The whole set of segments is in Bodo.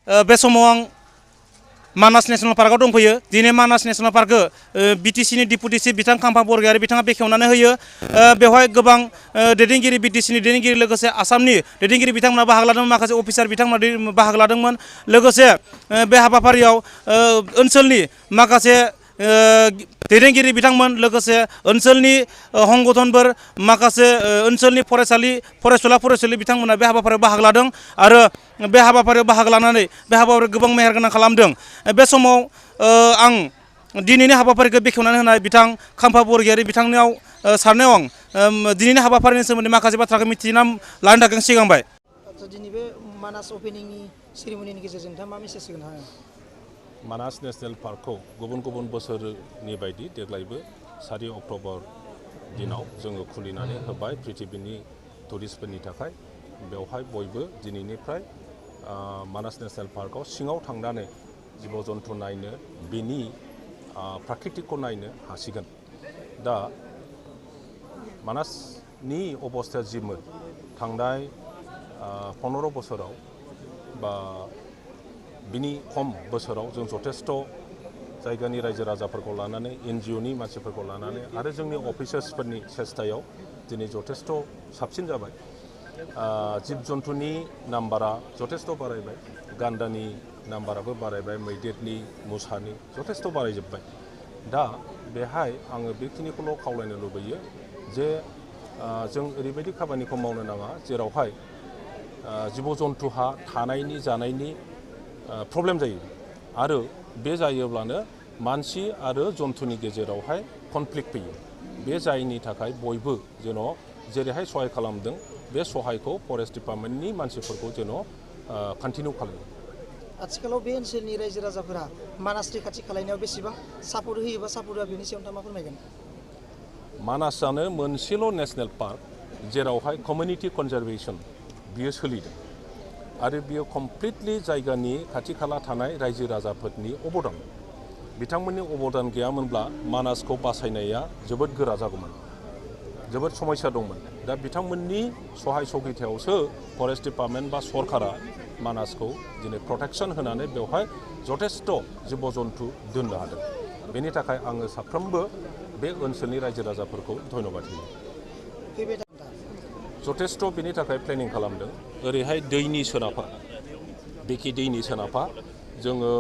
बे समाव आं मानास नेशनल पार्कआव दंफैयो। दिनै मानास नेशनल पार्कखौ बिटिसिनि डिपुटि चिफ बिथां खाम्फा बरगयारि बिथाङा बेखेवनानै होयो। बेवहाय गोबां दैदेनगिरि बिटिसिनि दैदेनगिरि लोगोसे आसामनि दैदेनगिरि बिथांमोना बाहागो लादोंमोन, माखासे अफिसार बिथांमोना बाहागो लादोंमोन। लोगोसे बे हाबाफारियाव ओनसोलनि माखासे दैदेनगिरि बिथांमोन, लोगोसे ओनसोलनि संगठनफोर, माखासे ओनसोलनि फरायसुला फरायसुलि बिथांमोना बे हाबाफारियाव बाहागो लादों आरो बे हाबाफारियाव बाहागो लानानै बे हाबाफारियाव गोबां मेहेरगोनां खालामदों। बे समाव आं दिनैनि हाबाफारिखौ बेखेवनानै होनाय बिथां खाम्फा बरगयारि बिथांनियाव सारनायाव आं दिनैनि हाबाफारिनि सोमोन्दै माखासे बाथ्राखौ मिथिना लानो थाखाय सिगांबाय। दिनै बे मानास अपेनिंनि सेरेमनिनि गेजेरजों नोंथाङा मा मेसेज होगोन? मानास नेशनेल पार्कखौ गुबुन गुबुन बोसोरनि बायदि देग्लायबो 4 अक्ट'बर दिनाव जोङो खुलिनानै होबाय पृथिबीनि टुरिस्टफोरनि थाखाय। बेवहाय बयबो दिनैनिफ्राय मानास नेशनेल पार्कआव सिङाव थांनानै जिब जन्थु नायनो, बेनि प्राकृतिकखौ नायनो हासिगोन। दा मानासनि अबस्थाया जिमोन थांनाय 15 बोसोराव बा बिनि खम बोसोराव जों जथेस्थ' जायगानि रायजो राजाफोरखौ लानानै, NGOनि मानसिफोरखौ लानानै आरो जोंनि अफिसार्सफोरनि सेस्थायाव दिनै जथेस्थ' साबसिन जाबाय। जिब जन्थुनि नाम्बारा जथेस्थ' बारायबाय, गान्दानि नाम्बाराबो बारायबाय, मैदेरनि, मोसानि जथेस्थ' बारायजोब्बाय। दा बेहाय आङो बेखिनिखौल' खावलायनो लुबैयो जे जों ओरैबायदि खामानिखौ मावनो नाङा जेरावहाय जिब जन्थुहा थानायनि जानायनि प्रब्लेम जायो आरो बे जायोब्लानो मानसि आरो जन्थुनि गेजेरावहाय कनफ्लिक्ट फैयो। बे जायनि थाखाय बयबो जेन' जेरैहाय सहाय खालामदों बे सहायखौ फरेस्ट डिपार्टमेन्टनि मानसिफोरखौ जेन' कन्टिनिउ खालामो। आथिखालाव बे ओनसोलनि रायजो राजाफोरा मानास रैखाथि खालामनायाव बेसेबां सापर्ट होयोबा सापर्ट होआ बेनि सायाव नोंथाङा मा फोरमायगोन? मानासआनो मोनसेल' नेशनेल पार्क जेरावहाय कमिउनिटि कनजारभेसन बियो सोलिदों आरो बियो कमप्लिटलि जायगानि खाथि खाला थानाय रायजो राजाफोरनि अबदान। बिथांमोननि अबदान गैयामोनब्ला मानासखौ बासायनाया जोबोद गोरा जागौमोन, जोबोद समस्या दंमोन। दा बिथांमोननि सहाय सगिथायावसो फरेस्ट डिपार्टमेन्ट बा सरकारा मानासखौ दिनै प्रटेक्सन होनानै बेवहाय जथेस्थ' जिब जन्थु दोननो हादों। बेनि थाखाय आङो साफ्रोमबो बे ओनसोलनि रायजो राजाफोरखौ धन्यबाद होयो। जथेस्थ' बेनि थाखाय प्लेनिं खालामदों। ओरैहाय दैनि सोनाबहा, बेखि दैनि सोनाबहा जोङो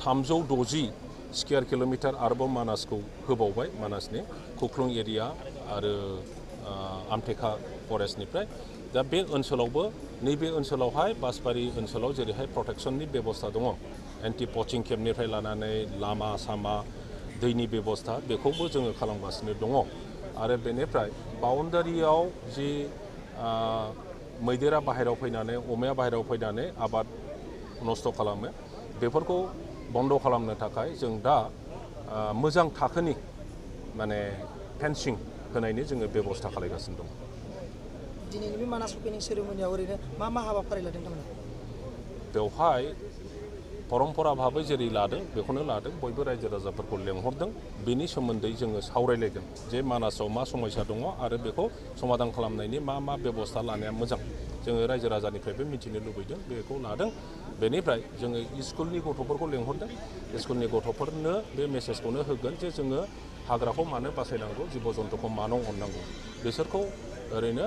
360 स्कुवेर किल'मिटार आरोबाव मानासखौ होबावबाय, मानासनि खुख्लुं एरिया आरो आमटेका फरेस्टनिफ्राय। दा बे ओनसोलावबो नैबे ओनसोलावहाय बासबारि ओनसोलाव जेरैहाय प्रटेक्सननि बेबस्था दङ, एन्टि पचिं केम्पनिफ्राय लानानै लामा सामा दैनि बेबस्था बेखौबो जोङो खालामगासिनो दङ। आरो बेनिफ्राय बाउन्डारियाव जि मैदेरा बाहेरायाव फैनानै, अमाया बाहेरायाव फैनानै आबाद नस्थ' खालामो, बेफोरखौ बन्द' खालामनो थाखाय जों दा मोजां थाखोनि माने फेन्सिं होनायनि जोङो बेबस्था खालामगासिनो दं। दिनैनि बे मानास अपेनिं सेरेमनियाव ओरैनो मा मा हाबाफारि लादों नोंथांमोना? बेवहाय परम्परा भाबै जेरै लादों बेखौनो लादों। बयबो रायजो राजाफोरखौ लेंहरदों। बेनि सोमोन्दै जोङो सावरायलायगोन जे मानासाव मा समस्या दङ आरो बेखौ समाधान खालामनायनि मा मा बेबस्था लानाया मोजां। जोङो रायजो राजानिफ्रायबो मिथिनो लुबैदों, बेखौ लादों। बेनिफ्राय जोङो स्कुलनि गथ'फोरखौ लेंहरदों। स्कुलनि गथ'फोरनो बे मेसेजखौनो होगोन जे जोङो हाग्राखौ मानो बासायनांगौ, जिब जन्थुखौ मानो अननांगौ। बिसोरखौ ओरैनो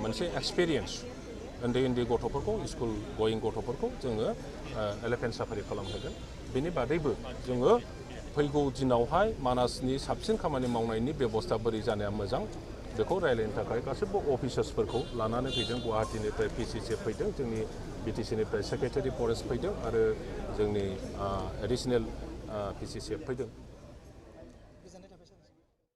मोनसे एक्सपिरियेन्स, उन्दै उन्दै गथ'फोरखौ, स्कुल गोयिं गथ'फोरखौ जोङो एलिफेन्ट साफारि खालामहोगोन। बेनि बादैबो जोङो फैगौ दिनावहाय मानासनि साबसिन खामानि मावनायनि बेबस्था बोरै जानाया मोजां बेखौ रायलायनो थाखाय गासैबो अफिसार्सफोरखौ लानानै फैदों। गुवाहाटीनिफ्राय PCC फैदों, जोंनि BTCनिफ्राय सेक्रेटारि फरेस्ट फैदों आरो जोंनि एडिसनेल PCC फैदों।